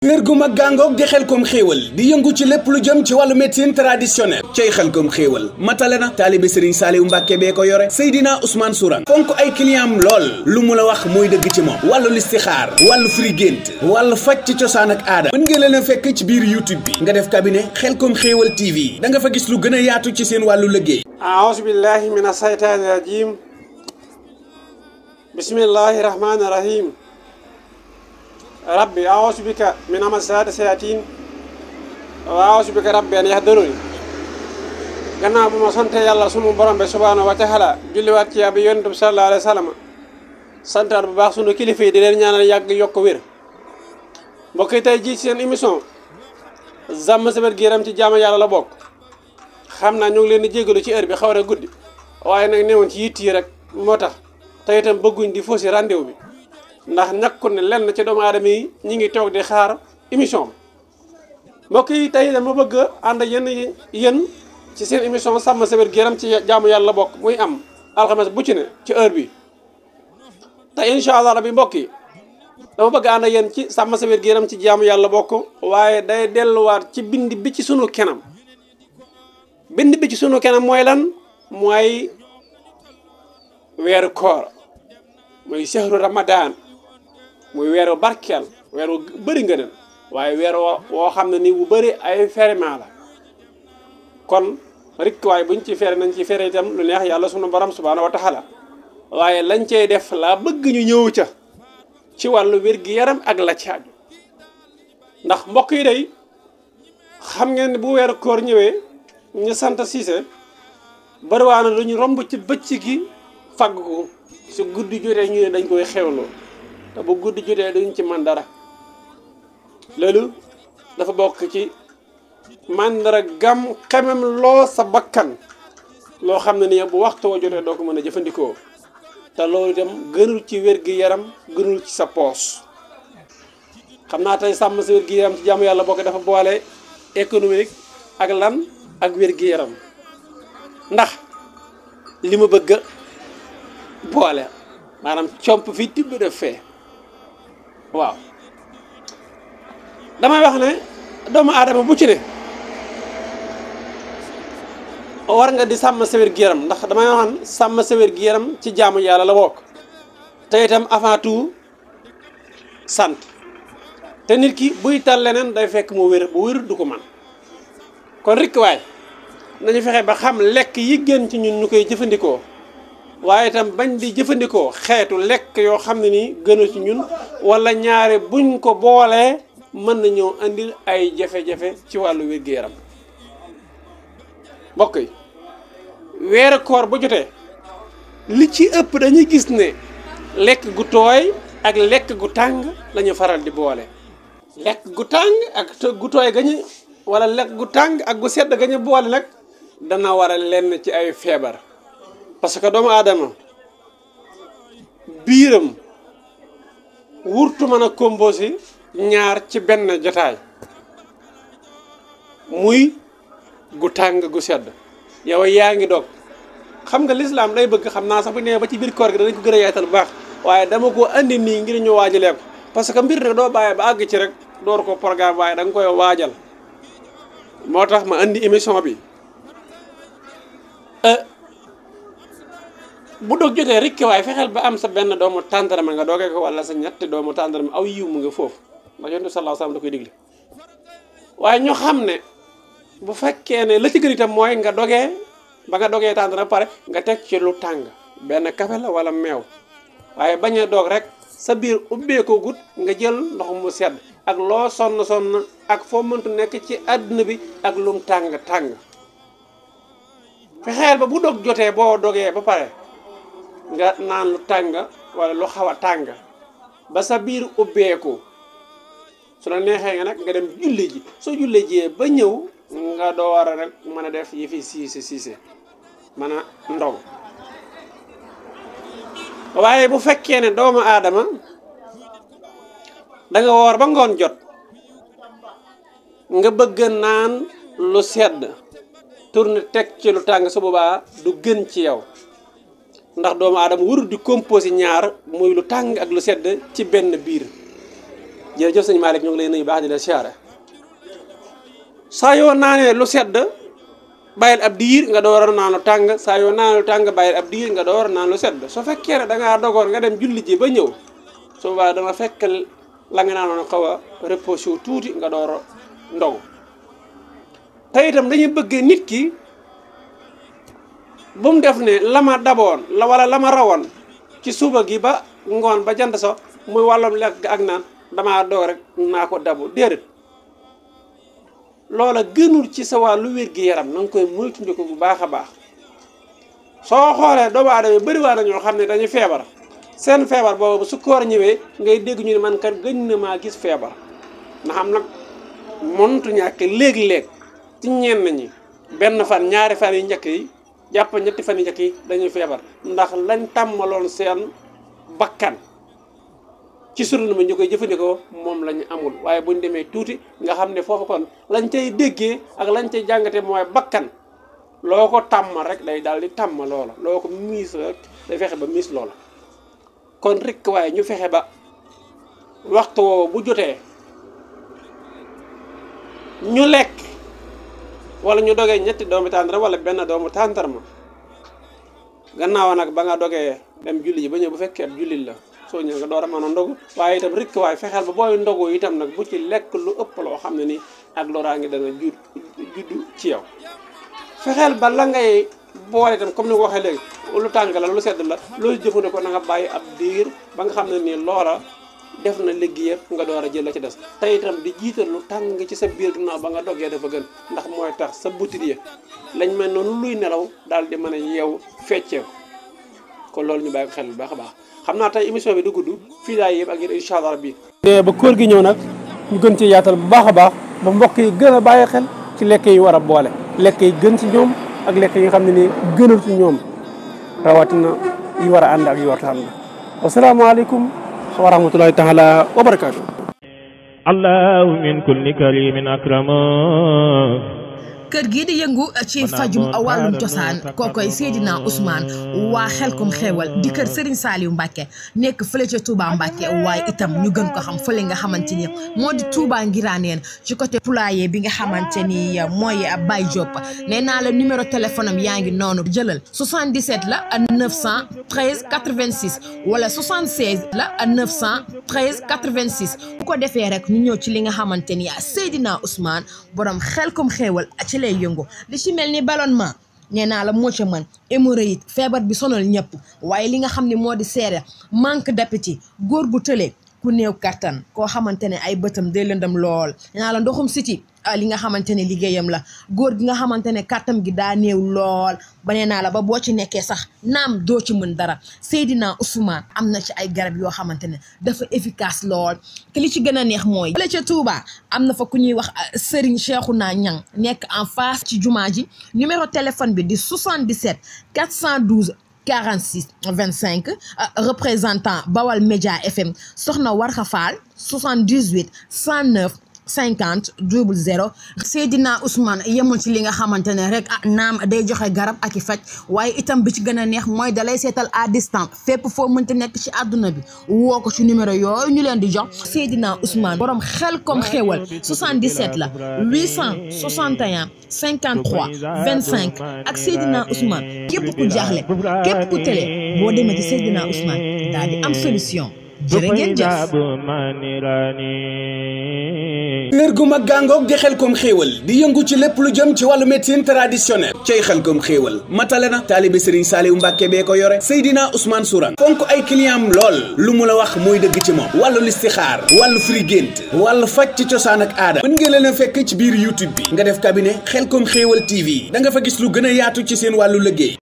wér gu mag gàngoog di Xelcom xéewal di yëngu ci lépp lu jëm ci wàllu médecine traditionnelle cay Xelcom xéewal matale na taalibe Serigne Saliou Mbàkke bee ko yore Seydina Ousmane Sourang fonk ay clientam lool lu mu la wax mooy dëgg ci moom wàllu listixaar wàllu firi gént wàllu faj ci cosaan ak aada mën ngeen leen a fekk ci biir YouTube bi nga def cabinet Xelcom xéewal TV da nga fa gis lu gën a yaatu ci seen wàllu liggéey aouzu billahi mina saytaani rajim bismillahi rahmaani rahim rabbi aouzu bika min amasaati sayatin wa aouzu bika rabbi an yahduruni gannaaw bu ma sante yàlla sunu borom bi subhaanahu wa taala julliwaat ci abi yonent bi sallallahu alayhi wa sallam santaat bu baax sunu kilifa yi di leen ñaanal yàgg yokk wér mbokk yi tey jii ci seen émission Sàmm Sa Wér-gu-Yaram ci jaamu yàlla la bokk xam naa ñu ngi leen di jégalu ci heure bi xaw na guddi waaye nag newoon ci yitt yi rek moo tax te itam bëgguñ di fausser rendez-vous bi ndax ñàkkul ne lenn ci doomu aadama yi ñi ngi toog di xaar émission bi mbokk yi tey dama bëgg a ànd ak yéen ci seen émission Sàmm Sa Wér-gu-Yaram ci jaamu yàlla la bokk muy am alxames bu ci ne ci heure bi te incha allah rabbi mbokk yi dama bëgg ànd ak yéen ci Sàmm Sa Wér-gu-Yaram ci jaamu yàlla bokk waaye day delluwaat ci bind bi ci sunu kanam bind bi ci sunu kanam mooy lan mooy weeru koor muy sehru ramadan muy weeru barkeel weeru bëri ngëneel waaye weeru woo xam ne ni bu bëri ay ferment la kon rek waaye buñ ci fere nañ ci fere itam lu neex yàlla sunu borom subhaanahu wa taala waaye lañ cey def laa bëgg ñu ñëw ca ci wàllu wér-gi-yaram ak la ci aju ndax mbokk yi day xam ngeen ne bu weeru koor ñëwee ñu sant Siise bariwaana lu ñu romb ci bëcc gi fagg ko su guddi jotee ñu ne dañ koy xewloo te bu guddi jotee duñ ci man dara loolu dafa bokk ci màndargam xemem loo sa bakkan loo xam ne ni bu waxtu woo jotee doo ko mën a jëfandikoo te loolu itam gënul ci wér-gi-yaram gënul ci sa poos xam naa tey Sàmm Sa Wér-gi-Yaram ci jaamu yàlla bokk dafa boole économique ak lan ak wér-gi-yaram ndax li ma bëgg boole maanaam comp fii tibb def fee waaw damay wax ne doomu aadama bu ci ne war nga di sàmm sa wér-gu-yaram ndax damay wax ne sàmm sa wér-gu-yaram ci jaamu yàlla la bokk te itam avant tout sant te nit ki buy tal leneen day fekk mu wér bu wér du ko man kon rikk waay nañu fexe ba xam lekk yi gën ci ñun ñu koy jëfandikoo waaye itam bañ di jëfandikoo xeetu lekk yoo xam ne nii gënu ci ñun wala ñaare buñ ko boolee mën nañoo andil ay jafe-jafe ci wàllu wér-gu-yaram mbokk yi weeru koor bu jotee li ci ëpp dañuy gis ne lekk gu tooy ak lekk gu tàng lañu faral di boole lekk gu tàng ak gu tooy gañu wala lekk gu tàng ak gu sedd gañu boole nag dana waral lenn ci ay feebar parce que doomu aadama biiram wurtu mën a composé ñaar ci benn jotaay muy gu tàng gu sedd yow yaa ngi dog xam nga lislaam day bëgg xam naa sax bu nee ba ci biir koor gi danañ ko gën a yaatal bu baax waaye dama ko andi nii ngir ñu waajalee ko parce que mbir nag doo bàyyi ba àgg ci rek door ko programme waaye da nga koy waajal moo tax ma andi émission bi bu dog jotee rek waaye fexeel ba am sa benn doomu tàndarma nga doogee ko wala sa ñetti doomu tàndarma aw yiw mu nga foofu ndax yonent bi sallallahu alayhi wasallam da koy digle waaye ñu xam ne bu fekkee ne la ci gën itam mooy nga dogee ba nga dogee tàndarma pare nga teg ci lu tàng benn café la wala meew waaye bañ a doog rek sa biir ubbeekoo gut nga jël ndox mu sedd ak loo sonn ak foo mëntu nekk ci àdduna bi ak lum tàng fexeel ba bu dog jotee boo dogee ba pare nga naan lu tàng wala lu xaw a tàng ba sa biir ubbeeku su la neexee nga nag nga dem julli ji soo julli jiyee ba ñëw nga door a rek mën a def yi fi siise mën a ndog waaye bu fekkee ne doomu aadama danga woor ba ngoon jot nga bëgg naan lu sedd tourne teg ci lu tàng su boobaa du gën ci yow ndax doomu aadama warul di composé ñaar muy lu tàng ak lu sedd ci benn biir jërëjëf sëñ Malick ñu ngi lay nuyu baax di la siyaare saa yoo naanee lu sedd bàyyil ab diir nga door a naan lu tàng saa yoo naanee lu tàng bàyyil ab diir nga door a naan lu sedd su fekkee ne da ngaa dogoon nga dem julli ji ba ñëw su boobaa dama fekk la nga naanoon xaw a reposé wu tuuti nga door a ndogu te itam dañuy bëgg nit ki bu mu def ne la ma daboon wala la ma rawoon ci suba gi ba ngoon ba jant so muy wàllum lekk ak naan damaa doog rek naa ko dabu déedéet loola gënul ci sa wàllu wér-gi-yaram na nga koy moytandiku bu baax a baax soo xoolee doomu aadama yi bëri waa na ñoo xam ne dañuy feebar seen feebar boobu su koor ñëwee ngay dégg ñu ne man kat gëñ na maa gis feebar na xam nag mëntu ñàkk léeg-léeg ci ñenn ñi benn fan ñaari fan yi njëkk yi jàpp ñetti fan yi njëkk yi dañuy feebar ndax lañ tàmmaloon seen bakkan ci surna ma ñu koy jëfandikoo moom lañu amul waaye buñ demee tuuti nga xam ne foofu kon lañ cay déggee ak lañ cay jàngate mooy bakkan loo ko tàmm rek day daal di tàmm loola loo ko miis rek day fexe ba miis loola kon rek waaye ñu fexe ba waxtu woowu bu jotee ñu lekk wala ñu dogee ñetti doomu tàndarma wala benn doomu tàndarma gannaaw nag ba nga dogee dem julli ji ba ñëw bu fekkee ab jullit la soo ñëw nga door a mën a ndogu waaye itam rek waaye fexeel ba booy ndogu itam nag bu ci lekk lu ëpp loo xam ne ni ak loraa ngi dana juddu ci yow fexeel ba la ngay boole itam comme ni nga ko waxee léegi lu tàng la lu sedd la loolu jëfandikoo na nga bàyyi ab diir ba nga xam ne nii loola def na liggéey nga door a jël la ci des te itam di jiital lu tàng ci sa biir ginnaaw ba nga dogee dafa gën ndax mooy tax sa butit yi lañ mel noonu luy nelaw daal di mën a yeewu feccee ko kon loolu ñu bàyyi ko xel bu baax a baax xam naa tey émission bi du gudd fii daay yëpp ak yéen incha allah rabbi ba koor gi ñëw nag ñu gën ci yaatal bu baax a baax ba mbokk yi gën a bàyyi xel ci lekk yi war a boole lekk yi gën ci ñoom ak lekk yi nga xam ne ni gënal ci ñoom rawatina yi war a ànd ak yi war a ànd wasalaamaaleykum wa rahmatullahi taala wa barakaatu allahu min kulli karimin akrama kër gii di yëngu ci fajum wàllum cosaan kookoy Seydina Ousmane waa Xelkom Xéewal di kër Serigne Saliou Mbacke nekk fële ca Touba Mbacke waaye itam ñu gën ko xam fële nga xamante ni moo di Touba Ngiraneen ci côté poulailler bi nga xamante ni mooy Baye Diop nee naa la numéro téléphone am yaa ngi noonu jëlal 77 la 913 86 wala 76 la 913 86 bu ko defee rek ñu ñëw ci li nga xamante ni Seydina Ousmane borom Xelkom Xéewal ci lay yëngu li ci mel ni ballonnement nee naa la moo ca mën hémorroïde feebar bi sonal ñëpp waaye li nga xam ne moo di seere manque d'appétit góor gu tële ku néew kattan koo xamante ne ay bëtam day lëndam lool nee naa la ndoxum siti li nga xamante ne liggéeyam la góor gi nga xamante ne kattan gi daa néew lool ba nee naa la ba boo ci nekkee sax naam doo ci mën dara Seydina Ousmane am na ci ay garab yoo xamante ne dafa efficace lool te li ci gën a neex mooy la ca Touba am na fa ku ñuy wax Serigne Cheikhouna Niang nekk en face ci jumaa ji numéro téléphone bi di 77 412 46 25 représentant Bawal Média FM soxna Warxa Fall 78 109 50 00 Seydina Ousmane yemul ci li nga xamante ne rek naam day joxe garab ak i faj waaye itam bi ci gën a neex mooy dalay seetal à distance fépp foo mënti nekk ci àdduna bi woo ko ci numéro yooyu ñu leen di jox Seydina Ousmane borom Xelkom Xéewal 77 la 861 53 25 ak Seydina Ousmane képp ku jaaxle képp ku télé boo demee ci Seydina Ousmane daal di am solution jërë ngeen jëf. kër gu mag gàngoog di Xelkom Xéewal di yëngu ci lépp lu jëm ci wàllu médecine traditionnelle cay Xelkom Xéewal matale na taalibe Serigne Saliou Mbacke bee ko yore Seydina Ousmane Sourang fonk ay client lool lu mu la wax mooy dëgg ci moom wàllu listixaar wàllu firi gént wàllu faj ci cosaan ak aada mën ngeen leen a fekk ci biir YouTube bi nga def cabinet Xelkom Xéewal TV da nga fa gis lu gën a yaatu ci seen wàllu liggéey